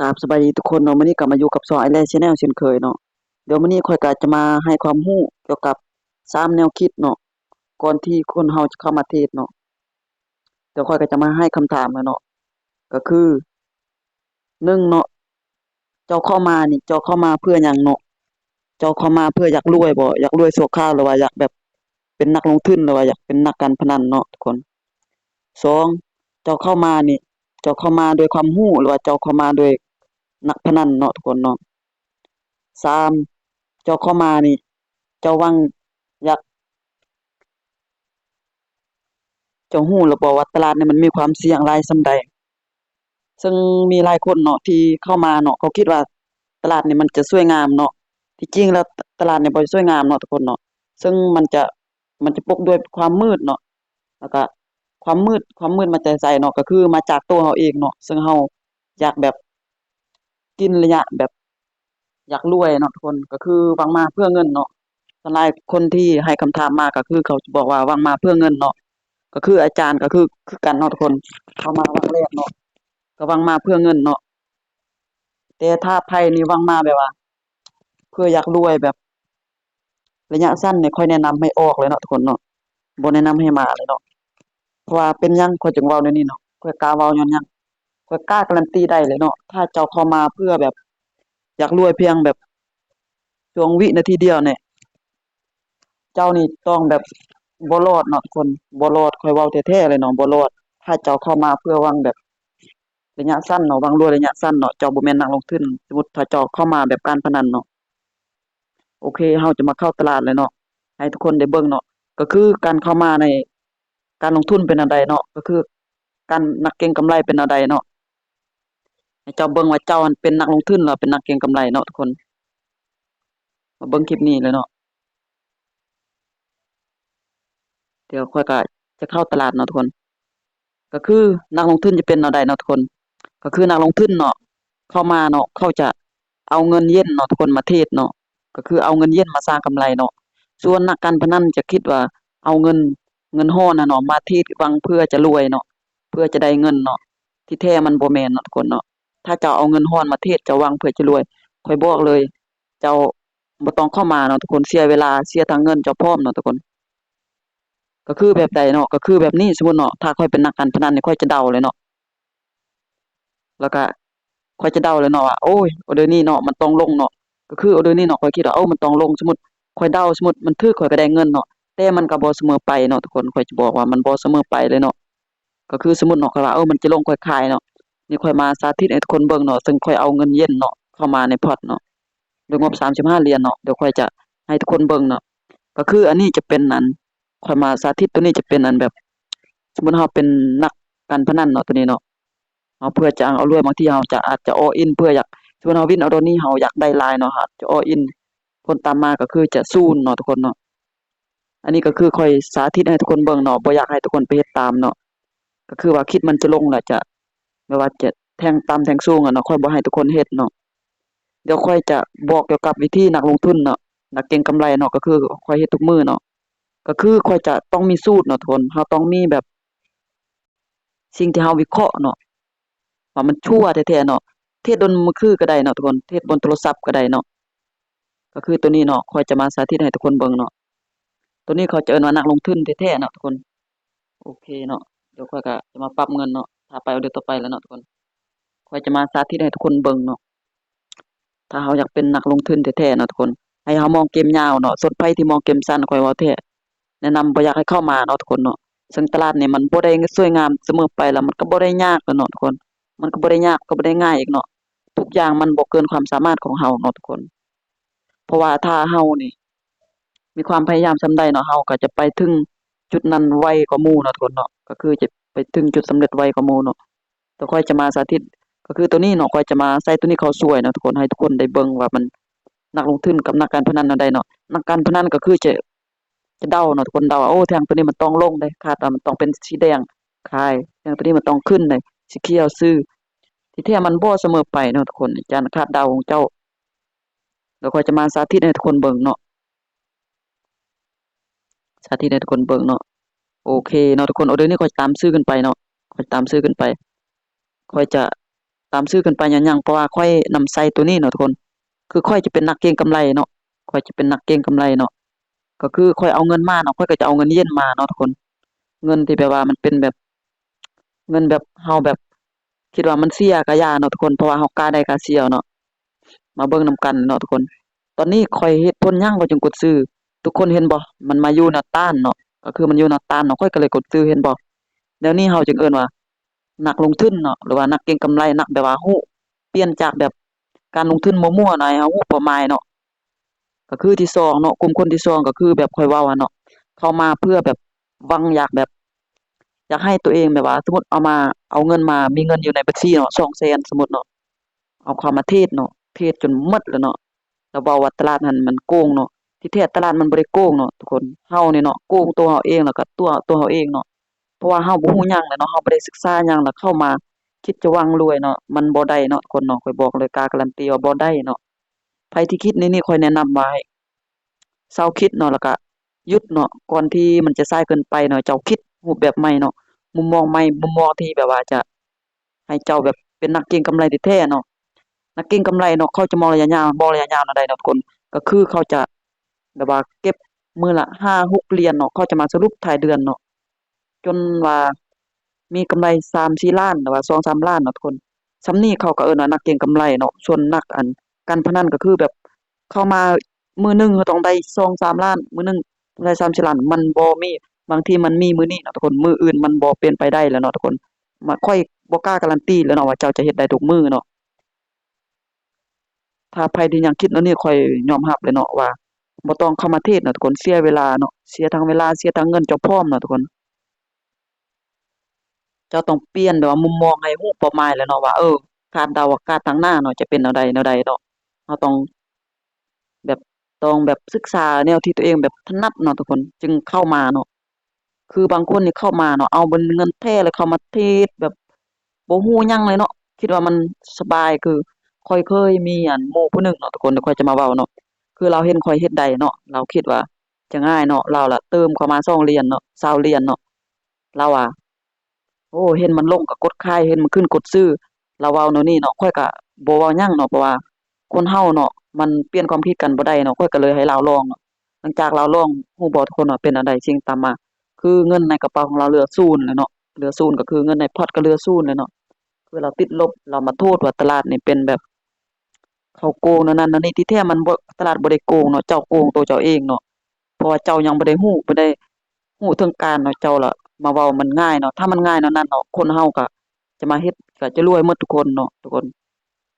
ກາບສະບາຍດີທຸກຄົນເນາະ, ມື້ນີ້ກໍມາຢູ່ກັບຊ່ອງ Island Channel ເຊັ່ນເຄີຍເນາະ. ດຽວມື້ນີ້ຂ້ອຍກໍຈະມາໃຫ້ຄວາມຮູ້ກ່ຽວກັບສາມແນວຄິດເນາະ, ກ່ອນທີ່ຄົນເຮົາຈະເຂົ້າມາເທຣດເນາະ. ດຽວຂ້ອຍກໍຈະມາໃຫ້ຄຳຖາມເນາະ, ກໍຄື ໜຶ່ງເນາະ, ເຈົ້າເຂົ້າມານີ້ ເຈົ້າເຂົ້າມາເພື່ອຫຍັງເນາະ? ເຈົ້າເຂົ້າມາເພື່ອຢາກລວຍບໍ່? ຢາກລວຍຊົ່ວຄາວ ຫຼືວ່າຢາກແບບເປັນນັກລົງທຶນ ຫຼືວ່າຢາກເປັນນັກການພະນັນເນາະທຸກຄົນ. ສອງ ເຈົ້າເຂົ້າມານີ້ ເຈົ້າເຂົ້າມາດ້ວຍຄວາມຮູ້ ຫຼືວ່າເຈົ້າເຂົ້າມາດ້ວຍນັກພະນັນເນາະທຸກຄົນເນາະ. ສາມ ເຈົ້າເຂົ້າມານີ້ ເຈົ້າຫວັງຢາກ ເຈົ້າຮູ້ແລ້ວບໍ່ວ່າຕະຫຼາດນີ້ມັນມີຄວາມສ່ຽງຫຼາຍສ່ຳໃດ? ເຊິ່ງມີຫຼາຍຄົນເນາະທີ່ເຂົ້າມາເນາະ ເຂົາຄິດວ່າຕະຫຼາດນີ້ມັນຈະສວຍງາມເນາະ, ທີ່ຈິງແລ້ວຕະຫຼາດນີ້ບໍ່ໄດ້ສວຍງາມເນາະທຸກຄົນເນາະ. ເຊິ່ງມັນຈະ ມັນຈະປົກດ້ວຍຄວາມມືດເນາະ, ແລ້ວກະຄວາມມືດ ຄວາມມືດມາແຕ່ໃສເນາະ? ກໍຄືມາຈາກໂຕເຮົາເອງເນາະ, ເຊິ່ງເຮົາຢາກແບບກິນໄລຍະແບບ ຢາກລວຍເນາະທຸກຄົນ, ກໍຄືຫວັງມາເພື່ອເງິນເນາະ. ສ່ວນຫຼາຍຄົນທີ່ໃຫ້ຄຳຖາມມາ ກໍຄືເຂົາຈະບອກວ່າຫວັງມາເພື່ອເງິນເນາະ, ກໍຄືອາຈານກໍຄື ຄືກັນເນາະທຸກຄົນ, ເຂົ້າມາຫວັງແລກເນາະ ກໍຫວັງມາເພື່ອເງິນເນາະ. ແຕ່ຖ້າໃຜນີ້ຫວັງມາແບບວ່າ ເພື່ອຢາກລວຍແບບ ໄລຍະສັ້ນນີ້ຂ້ອຍແນະນຳໃຫ້ອອກເລີຍເນາະທຸກຄົນເນາະ, ບໍ່ແນະນຳໃຫ້ມາເລີຍເນາະ. ເພາະວ່າເປັນຫຍັງຂ້ອຍຈຶ່ງເວົ້າແນວນີ້ເນາະ, ຂ້ອຍກ້າເວົ້າຍ້ອນຫຍັງ? ຂ້ອຍກ້າກາຣັນຕີໄດ້ເລີຍເນາະ, ຖ້າເຈົ້າເຂົ້າມາເພື່ອແບບຢາກລວຍພຽງແບບຊ່ວງວິນາທີດຽວນີ້ ເຈົ້ານີ້ຕ້ອງແບບບໍ່ລອດເນາະທຸກຄົນ, ບໍ່ລອດ, ຂ້ອຍເວົ້າແທ້ໆເລີຍເນາະ, ບໍ່ລອດ. ຖ້າເຈົ້າເຂົ້າມາເພື່ອຫວັງແບບໄລຍະສັ້ນເນາະ, ຫວັງລວຍໄລຍະສັ້ນເນາະ, ເຈົ້າບໍ່ແມ່ນນັກລົງທຶນ. ສົມມຸດຖ້າເຈົ້າເຂົ້າມາແບບການພະນັນເນາະ, ໂອເຄ ເຮົາຈະມາເຂົ້າຕະຫຼາດແລ້ວເນາະ, ໃຫ້ທຸກຄົນໄດ້ເບິ່ງເນາະ, ກໍຄືການເຂົ້າມາໃນການລົງທຶນເປັນແນວໃດເນາະ, ກໍຄືການນັກເກັງກຳໄລເປັນແນວໃດເນາະ. ໃຫ້ເຈົ້າເບິ່ງວ່າເຈົ້າຫັ້ນເປັນນັກລົງທຶນ ຫຼືເປັນນັກເກັງກຳໄລເນາະທຸກຄົນ. ມາເບິ່ງຄລິບນີ້ເລີຍເນາະ, ດຽວຂ້ອຍກໍຈະເຂົ້າຕະຫຼາດເນາະທຸກຄົນ. ກໍຄືນັກລົງທຶນຈະເປັນແນວໃດເນາະທຸກຄົນ, ກໍຄືນັກລົງທຶນເນາະ ເຂົ້າມາເນາະ ເຂົາຈະເອົາເງິນເຢັນເນາະທຸກຄົນ ມາເທຣດເນາະ, ກໍຄືເອົາເງິນເຢັນມາສ້າງກຳໄລເນາະ. ສ່ວນນັກການພະນັນຈະຄິດວ່າເອົາເງິນ ເງິນຮ້ອນນະເນາະ ມາເທຣດຫວັງເພື່ອຈະລວຍເນາະ, ເພື່ອຈະໄດ້ເງິນເນາະ, ທີ່ແທ້ມັນບໍ່ແມ່ນເນາະທຸກຄົນເນາະ. ຖ້າເຈົ້າເອົາເງິນຮ້ອນມາເທຣດ ເຈົ້າຫວັງເພື່ອຈະລວຍ, ຂ້ອຍບອກເລີຍ ເຈົ້າບໍ່ຕ້ອງເຂົ້າມາເນາະທຸກຄົນ, ເສຍເວລາ ເສຍທັງເງິນເຈົ້າພ້ອມເນາະທຸກຄົນ. ກໍຄືແບບໃດເນາະ, ກໍຄືແບບນີ້ ສົມມຸດເນາະ, ຖ້າຂ້ອຍເປັນນັກການພະນັນນີ້ ຂ້ອຍຈະເດົາເລີຍເນາະ, ແລ້ວກະຂ້ອຍຈະເດົາເລີຍເນາະວ່າ ໂອ້ຍ ອໍເດີນີ້ເນາະ ມັນຕ້ອງລົງເນາະ, ກໍຄືອໍເດີນີ້ເນາະ ຂ້ອຍຄິດວ່າ ເອີ ມັນຕ້ອງລົງ. ສົມມຸດຂ້ອຍເດົາ ສົມມຸດມັນຖືກ ຂ້ອຍກໍໄດ້ເງິນເນາະ, ແຕ່ມັນກໍບໍ່ສະເໝີໄປເນາະທຸກຄົນ, ຂ້ອຍຈະບອກວ່າມັນບໍ່ສະເໝີໄປເລີຍເນາະ. ກໍຄືສົມມຸດເນາະ ຂ້ອຍວ່າ ເອີ ມັນຈະລົງ ຂ້ອຍຂາຍເນາະ. ນີ້ຂ້ອຍມາສາທິດໃຫ້ທຸກຄົນເບິ່ງເນາະ, ເຊິ່ງຂ້ອຍເອົາເງິນເຢັນເນາະ ເຂົ້າມາໃນພອດເນາະ ດ້ວຍງົບສາມສິບຫ້າຫຼຽນເນາະ. ດຽວຂ້ອຍຈະໃຫ້ທຸກຄົນເບິ່ງເນາະ, ກໍຄືອັນນີ້ຈະເປັນອັນ ຂ້ອຍມາສາທິດ ໂຕນີ້ຈະເປັນອັນແບບ ສົມມຸດເຮົາເປັນນັກການພະນັນເນາະ ໂຕນີ້ເນາະ, ເຮົາເພື່ອຈະເອົາລວຍ ບາງທີເຮົາຈະ ອາດຈະ all in ເພື່ອຢາກ ສົມມຸດເຮົາວິນເອົາໂຕນີ້ ເຮົາຢາກໄດ້ຫຼາຍເນາະ, ເຮົາຈະ all in ຜົນຕາມມາກໍຄືຈະສູນເນາະທຸກຄົນເນາະ. ອັນນີ້ກໍຄືຂ້ອຍສາທິດໃຫ້ທຸກຄົນເບິ່ງເນາະ, ບໍ່ຢາກໃຫ້ທຸກຄົນໄປເຮັດຕາມເນາະ. ກໍຄືວ່າຄລິບມັນຈະລົງແລ້ວຈະ ແບບວ່າຈະແທ່ງຕ່ຳແທ່ງສູງຫັ້ນເນາະ, ຂ້ອຍບໍ່ໃຫ້ທຸກຄົນເຮັດເນາະ. ດຽວຂ້ອຍຈະບອກກ່ຽວກັບວິທີນັກລົງທຶນເນາະ, ນັກເກັງກຳໄລເນາະ, ກໍຄືຂ້ອຍເຮັດທຸກມື້ເນາະ. ກໍຄືຂ້ອຍຈະຕ້ອງມີສູດເນາະທຸກຄົນ, ເຮົາຕ້ອງມີແບບ ສິ່ງທີ່ເຮົາວິເຄາະເນາະ ວ່າມັນຊົ່ວແທ້ໆເນາະ, ເທດບົນມືຖືກໍໄດ້ເນາະທຸກຄົນ, ເທດບົນໂທລະສັບກໍໄດ້ເນາະ. ກໍຄືໂຕນີ້ເນາະ ຂ້ອຍຈະມາສາທິດໃຫ້ທຸກຄົນເບິ່ງເນາະ. ໂຕນີ້ເຂົາຈະເອີ້ນວ່ານັກລົງທຶນແທ້ໆເນາະທຸກຄົນ. ໂອເຄເນາະ, ດຽວຂ້ອຍກໍຈະມາປັບເງິນເນາະ, ຖ້າໄປອໍເດີຕໍ່ໄປແລ້ວເນາະທຸກຄົນ, ຂ້ອຍຈະມາສາທິດໃຫ້ທຸກຄົນເບິ່ງເນາະ. ຖ້າເຮົາຢາກເປັນນັກລົງທຶນແທ້ໆເນາະທຸກຄົນ, ໃຫ້ເຮົາມອງເກມຍາວເນາະ. ສ່ວນໃຜທີ່ມອງເກມສັ້ນ ຂ້ອຍເວົ້າແທ້ ແນະນຳບໍ່ຢາກໃຫ້ເຂົ້າມາເນາະທຸກຄົນເນາະ. ເຊິ່ງຕະຫຼາດນີ້ມັນບໍ່ໄດ້ສວຍງາມສະເໝີໄປ ແລ້ວມັນກໍບໍ່ໄດ້ຍາກເນາະທຸກຄົນ, ມັນກໍບໍ່ໄດ້ຍາກ ກໍບໍ່ໄດ້ງ່າຍອີກເນາະ. ທຸກຢ່າງມັນບໍ່ເກີນຄວາມສາມາດຂອງເຮົາເນາະທຸກຄົນ. ເພາະວ່າຖ້າເຮົານີ້ມີຄວາມພະຍາຍາມສ່ຳໃດເນາະ, ເຮົາກໍຈະໄປເຖິງຈຸດນັ້ນໄວກວ່າໝູ່ເນາະທຸກຄົນເນາະ, ກໍຄືຈະໄປເຖິງຈຸດສຳເລັດໄວກວ່າໝູ່ເນາະ. ແຕ່ຂ້ອຍຈະມາສາທິດ ກໍຄືໂຕນີ້ເນາະ, ຂ້ອຍຈະມາໃສ່ໂຕນີ້ເຂົ້າຊ່ວຍເນາະທຸກຄົນ, ໃຫ້ທຸກຄົນໄດ້ເບິ່ງວ່າມັນ ນັກລົງທຶນກັບນັກການພະນັນແນວໃດເນາະ. ນັກການພະນັນກໍຄືຈະ ຈະເດົາເນາະທຸກຄົນ, ເດົາວ່າ ໂອ້ ແທ່ງໂຕນີ້ມັນຕ້ອງລົງເດ້, ຄາດວ່າມັນຕ້ອງເປັນສີແດງ ຂາຍ, ແທ່ງໂຕນີ້ມັນຕ້ອງຂຶ້ນເດ້ ສີຂຽວຊື້. ທີ່ແທ້ມັນບໍ່ສະເໝີໄປເນາະທຸກຄົນ, ການຄາດເດົາຂອງເຈົ້າ. ແລ້ວຂ້ອຍຈະມາສາທິດໃຫ້ທຸກຄົນເບິ່ງເນາະ. ສາທິດໃຫ້ທຸກຄົນເບິ່ງເນາະ. ໂອເຄເນາະທຸກຄົນ, ອໍເດີນີ້ຂ້ອຍຕາມຊື້ຂຶ້ນໄປເນາະ, ຂ້ອຍຕາມຊື້ຂຶ້ນໄປ. ຂ້ອຍຈະ ຕາມຊື່ຂຶ້ນໄປຍ້ອນຫຍັງ? ເພາະວ່າຂ້ອຍນຳໃຊ້ໂຕນີ້ເນາະທຸກຄົນ ຄືຂ້ອຍຈະເປັນນັກເກັງກຳໄລເນາະ ຂ້ອຍຈະເປັນນັກເກັງກຳໄລເນາະ ກໍຄືຂ້ອຍເອົາເງິນມາເນາະ ຂ້ອຍກໍຈະເອົາເງິນເຢັນມາເນາະທຸກຄົນ ເງິນທີ່ແບບວ່າມັນເປັນແບບ ເງິນແບບເຮົາແບບຄິດວ່າມັນເສຍກໍຢ່າເນາະທຸກຄົນ ເພາະວ່າເຮົາກ້າໄດ້ກ້າເສຍເນາະ ມາເບິ່ງນຳກັນເນາະທຸກຄົນ. ຕອນນີ້ຂ້ອຍເຮັດຜົນຫຍັງຂ້ອຍຈຶ່ງກົດຊື້? ທຸກຄົນເຫັນບໍ່? ມັນມາຢູ່ແນວຕ້ານເນາະ ກໍຄືມັນຢູ່ແນວຕ້ານເນາະ ຂ້ອຍກໍເລີຍກົດຊື້ ເຫັນບໍ່? ແນວນີ້ເຮົາຈຶ່ງເອີ້ນວ່ານັກລົງທຶນເນາະ ຫຼືວ່ານັກເກັງກຳໄລ ນັກແບບວ່າຮູ້ ປ່ຽນຈາກແບບການລົງທຶນມົ້ວໆເນາະ ໃຫ້ເຮົາຮູ້ເປົ້າໝາຍເນາະ. ກໍຄືທີສອງເນາະ ກຸ່ມຄົນທີສອງກໍຄືແບບຂ້ອຍເວົ້າຫັ້ນເນາະ ເຂົ້າມາເພື່ອແບບຫວັງຢາກແບບ ຢາກໃຫ້ຕົວເອງແບບວ່າ ສົມມຸດເອົາມາ ເອົາເງິນມາ ມີເງິນຢູ່ໃນບັນຊີເນາະ ສອງແສນ ສົມມຸດເນາະ ເອົາເຂົ້າມາເທຣດເນາະ ເທຣດຈົນໝົດແລ້ວເນາະ ແລ້ວເວົ້າວ່າຕະຫຼາດຫັ້ນມັນໂກງເນາະ ທີ່ແທ້ຕະຫຼາດມັນບໍ່ໄດ້ໂກງເນາະທຸກຄົນ ເຮົານີ້ເນາະໂກງຕົວເຮົາເອງ ແລ້ວກໍຕົວ ຕົວເຮົາເອງເນາະ ເພາະວ່າເຮົາບໍ່ຮູ້ຫຍັງເລີຍເນາະ ເຮົາບໍ່ໄດ້ສຶກສາຫຍັງ ແລ້ວເຂົ້າມາຄິດຈະຫວັງລວຍເນາະ ມັນບໍ່ໄດ້ເນາະທຸກຄົນເນາະ ຂ້ອຍບອກເລີຍ ກ້າກາລັນຕີວ່າບໍ່ໄດ້ເນາະ. ໃຜທີ່ຄິດແນວນີ້ ຂ້ອຍແນະນຳວ່າໃຫ້ເຊົາຄິດເນາະ ແລ້ວກະຢຸດເນາະ ກ່ອນທີ່ມັນຈະສາຍເກີນໄປເນາະ. ເຈົ້າຄິດຮູບແບບໃໝ່ເນາະ ມຸມມອງໃໝ່ ມຸມມອງທີ່ແບບວ່າຈະໃຫ້ເຈົ້າແບບເປັນນັກເກັງກຳໄລແທ້ໆເນາະ. ນັກເກັງກຳໄລເນາະ ເຂົາຈະມອງໄລຍະຍາວ ມອງໄລຍະຍາວແນວໃດເນາະທຸກຄົນ? ກໍຄືເຂົາຈະແບບວ່າເກັບມື້ລະຫ້າຫົກຫຼຽນເນາະ ເຂົາຈະມາສະຫຼຸບທ້າຍເດືອນເນາະ ຈົນວ່າມີກຳໄລສາມສີ່ລ້ານ ຫຼືວ່າສອງສາມລ້ານເນາະທຸກຄົນ. ສ່ຳນີ້ເຂົາກໍເອີ້ນວ່ານັກເກັງກຳໄລເນາະ. ສ່ວນນັກ ອັນ ການພະນັນກໍຄືແບບເຂົ້າມາມື້ໜຶ່ງເຮົາຕ້ອງໄດ້ສອງສາມລ້ານ ມື້ໜຶ່ງໄດ້ສາມສີ່ລ້ານ ມັນບໍ່ມີ. ບາງທີມັນມີມື້ນີ້ເນາະທຸກຄົນ ມື້ອື່ນມັນບໍ່ເປັນໄປໄດ້ແລ້ວເນາະທຸກຄົນ. ມາ ຂ້ອຍບໍ່ກ້າກາລັນຕີແລ້ວເນາະວ່າເຈົ້າຈະເຮັດໄດ້ທຸກມື້ເນາະ. ຖ້າໃຜທີ່ຍັງຄິດແນວນີ້ ຂ້ອຍຍອມຮັບເລີຍເນາະວ່າບໍ່ຕ້ອງເຂົ້າມາເທຣດເນາະທຸກຄົນ ເສຍເວລາເນາະ ເສຍທັງເວລາ ເສຍທັງເງິນ ເຈົ້າພ້ອມເນາະທຸກຄົນ. ເຈົ້າຕ້ອງປ່ຽນແບບວ່າມຸມມອງໃຫ້ຮູ້ເປົ້າໝາຍແລ້ວເນາະວ່າ ເອີ ຄາດເດົາວ່າຄາດທາງໜ້າເນາະ ຈະເປັນແນວໃດແນວໃດເນາະ. ເຮົາຕ້ອງແບບ ຕ້ອງແບບສຶກສາແນວທີ່ຕົວເອງແບບຖະໜັດເນາະທຸກຄົນ ຈຶ່ງເຂົ້າມາເນາະ. ຄືບາງຄົນນີ້ເຂົ້າມາເນາະ ເອົາເງິນແທ້ແລ້ວເຂົ້າມາເທຣດແບບບໍ່ຮູ້ຫຍັງເລີຍເນາະ ຄິດວ່າມັນສະບາຍ. ຄືຂ້ອຍເຄີຍມີ ອັນ ໝູ່ຜູ້ໜຶ່ງເນາະທຸກຄົນ ດຽວຂ້ອຍຈະມາເວົ້າເນາະ ຄືລາວເຫັນຂ້ອຍເຮັດໄດ້ເນາະ ລາວຄິດວ່າຈະງ່າຍເນາະ ລາວລະເຕີມເຂົ້າມາສອງຫຼຽນເນາະ ຊາວຫຼຽນເນາະ. ລາວວ່າ ໂອ້ ເຫັນມັນລົງກໍກົດຂາຍ ເຫັນມັນຂຶ້ນກົດຊື້ ລາວເວົ້າແນວນີ້ເນາະ. ຂ້ອຍກະບໍ່ເວົ້າຫຍັງເນາະ ເພາະວ່າຄົນເຮົາເນາະ ມັນປ່ຽນຄວາມຄິດກັນບໍ່ໄດ້ເນາະ. ຂ້ອຍກະເລີຍໃຫ້ລາວລອງເນາະ. ຫຼັງຈາກລາວລອງ ຮູ້ບໍ່ທຸກຄົນວ່າເປັນແນວໃດ ສິ່ງຕາມມາ ຄືເງິນໃນກະເປົາຂອງລາວເຫຼືອສູນແລ້ວເນາະ ເຫຼືອສູນ ກໍຄືເງິນໃນພອດກໍເຫຼືອສູນແລ້ວເນາະ. ຄືລາວຕິດລົບ ລາວມາໂທດວ່າຕະຫຼາດນີ້ເປັນແບບ ເຂົາໂກງແນວນັ້ນແນວນີ້ ທີ່ແທ້ມັນບໍ່ ຕະຫຼາດບໍ່ໄດ້ໂກງເນາະ ເຈົ້າໂກງໂຕເຈົ້າເອງເນາະ. ເພາະວ່າເຈົ້າຍັງບໍ່ໄດ້ຮູ້ ບໍ່ໄດ້ຮູ້ເຖິງການເນາະ ເຈົ້າລະມາເວົ້າມັນງ່າຍເນາະ. ຖ້າມັນງ່າຍແນວນັ້ນເນາະ ຄົນເຮົາກະຈະມາເຮັດ ກະຈະລວຍໝົດທຸກຄົນເນາະທຸກຄົນ.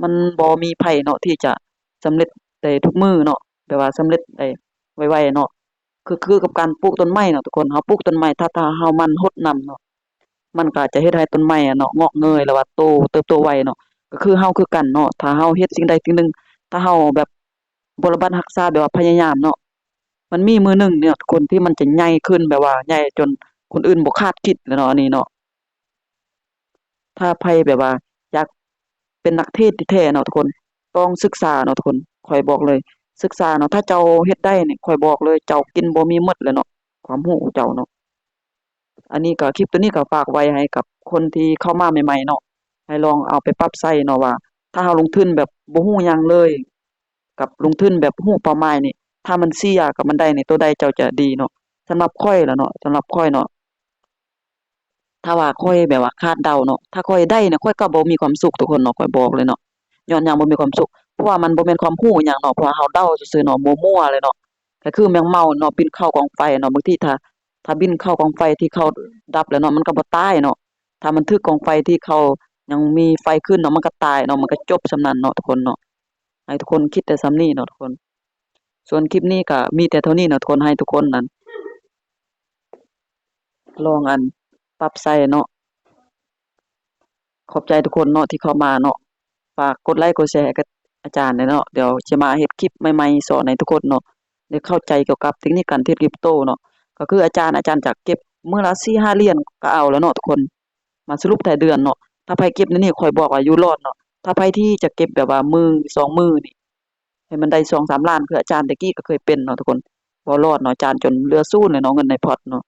ມັນບໍ່ມີໃຜເນາະທີ່ຈະສຳເລັດໄດ້ທຸກມື້ເນາະ ແບບວ່າສຳເລັດໄດ້ໄວໆເນາະ. ຄື ຄືກັບການປູກຕົ້ນໄມ້ເນາະທຸກຄົນ ເຮົາປູກຕົ້ນໄມ້ ຖ້າ ຖ້າເຮົາໝັ່ນຫົດນ້ຳເນາະ ມັນກໍຈະເຮັດໃຫ້ຕົ້ນໄມ້ເນາະງອກເງີຍ ຫຼືວ່າໂຕ ເຕີບໂຕໄວເນາະ. ກໍຄືເຮົາຄືກັນເນາະ ຖ້າເຮົາເຮັດສິ່ງໃດສິ່ງໜຶ່ງ ຖ້າເຮົາແບບບໍ່ລະບັດຮັກສາ ແບບວ່າພະຍາຍາມເນາະ ມັນມີມື້ໜຶ່ງເນາະທຸກຄົນ ທີ່ມັນຈະໃຫຍ່ຂຶ້ນ ແບບວ່າໃຫຍ່ຈົນຄົນອື່ນບໍ່ຄາດຄິດເລີຍເນາະ ອັນນີ້ເນາະ. ຖ້າໃຜແບບວ່າຢາກເປັນນັກເທຣດທີ່ແທ້ເນາະທຸກຄົນ ຕ້ອງສຶກສາເນາະທຸກຄົນ ຂ້ອຍບອກເລີຍ ສຶກສາເນາະ. ຖ້າເຈົ້າເຮັດໄດ້ນີ້ ຂ້ອຍບອກເລີຍ ເຈົ້າກິນບໍ່ມີໝົດເລີຍເນາະ ຄວາມຮູ້ຂອງເຈົ້າເນາະ. ອັນນີ້ກໍ ຄລິບໂຕນີ້ກໍຝາກໄວ້ໃຫ້ກັບຄົນທີ່ເຂົ້າມາໃໝ່ໆເນາະ ໃຫ້ລອງເອົາໄປປັບໃຊ້ເນາະວ່າ ຖ້າເຮົາລົງທຶນແບບບໍ່ຮູ້ຫຍັງເລີຍ ກັບລົງທຶນແບບຮູ້ເປົ້າໝາຍນີ້ ຖ້າມັນເສຍກັບມັນໄດ້ນີ້ ໂຕໃດເຈົ້າຈະດີເນາະ? ສຳລັບຂ້ອຍລະເນາະ ສຳລັບຂ້ອຍເນາະ ຖ້າວ່າຂ້ອຍແບບວ່າຄາດເດົາເນາະ ຖ້າຂ້ອຍໄດ້ນະ ຂ້ອຍກໍບໍ່ມີຄວາມສຸກທຸກຄົນເນາະ ຂ້ອຍບອກເລີຍເນາະ. ຍ້ອນຫຍັງບໍ່ມີຄວາມສຸກ? ເພາະວ່າມັນບໍ່ແມ່ນຄວາມຮູ້ຫຍັງເນາະ ເພາະວ່າເຮົາເດົາຊື່ໆເນາະ ມົວໆເລີຍເນາະ. ກໍຄືແມງເມົາເນາະ ບິນເຂົ້າກອງໄຟເນາະ ບາງທີຖ້າ ຖ້າບິນເຂົ້າກອງໄຟທີ່ເຂົາດັບແລ້ວເນາະ ມັນກໍບໍ່ຕາຍເນາະ. ຖ້າມັນຖືກກອງໄຟທີ່ເຂົາຍັງມີໄຟຂຶ້ນເນາະ ມັນກໍຕາຍເນາະ ມັນກໍຈົບສ່ຳນັ້ນເນາະທຸກຄົນເນາະ. ໃຫ້ທຸກຄົນຄິດແຕ່ສ່ຳນີ້ເນາະທຸກຄົນ. ສ່ວນຄລິບນີ້ກໍມີແຕ່ເທົ່ານີ້ເນາະທຸກຄົນ ໃຫ້ທຸກຄົນນັ້ນ ລອງອັນປັບໃຊ້ເນາະ. ຂອບໃຈທຸກຄົນເນາະທີ່ເຂົ້າມາເນາະ ຝາກກົດໄລກົດແຊໃຫ້ກັບອາຈານແດ່ເນາະ. ດຽວຈະມາເຮັດຄລິບໃໝ່ໆສອນໃຫ້ທຸກຄົນເນາະ ໄດ້ເຂົ້າໃຈກ່ຽວກັບເຕັກນິກການເທຣດຄຣິບໂຕເນາະ. ກໍຄືອາຈານ ອາຈານຈະເກັບມື້ລະສີ່ຫ້າຫຼຽນກໍເອົາແລ້ວເນາະທຸກຄົນ ມາສະຫຼຸບທ້າຍເດືອນເນາະ. ຖ້າໃຜເກັບໃນນີ້ຂ້ອຍບອກວ່າຢູ່ລອດເນາະ. ຖ້າໃຜທີ່ຈະເກັບແບບວ່າມື້ສອງມື້ນີ້ ໃຫ້ມັນໄດ້ສອງສາມລ້ານ ຄືອາຈານແຕ່ກີ້ກໍເຄີຍເປັນເນາະທຸກຄົນ ບໍ່ລອດເນາະ ອາຈານຈົນເຫຼືອສູນເລີຍເນາະ ເງິນໃນພອດເນາະ.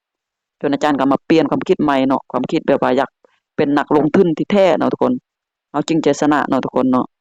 ຈົນອາຈານກໍມາປ່ຽນຄວາມຄິດໃໝ່ເນາະ ຄວາມຄິດແບບວ່າຢາກເປັນນັກລົງທຶນທີ່ແທ້ເນາະທຸກຄົນ. ເຮົາຈຶ່ງຈະຊະນະເນາະທຸກຄົນເນາະ.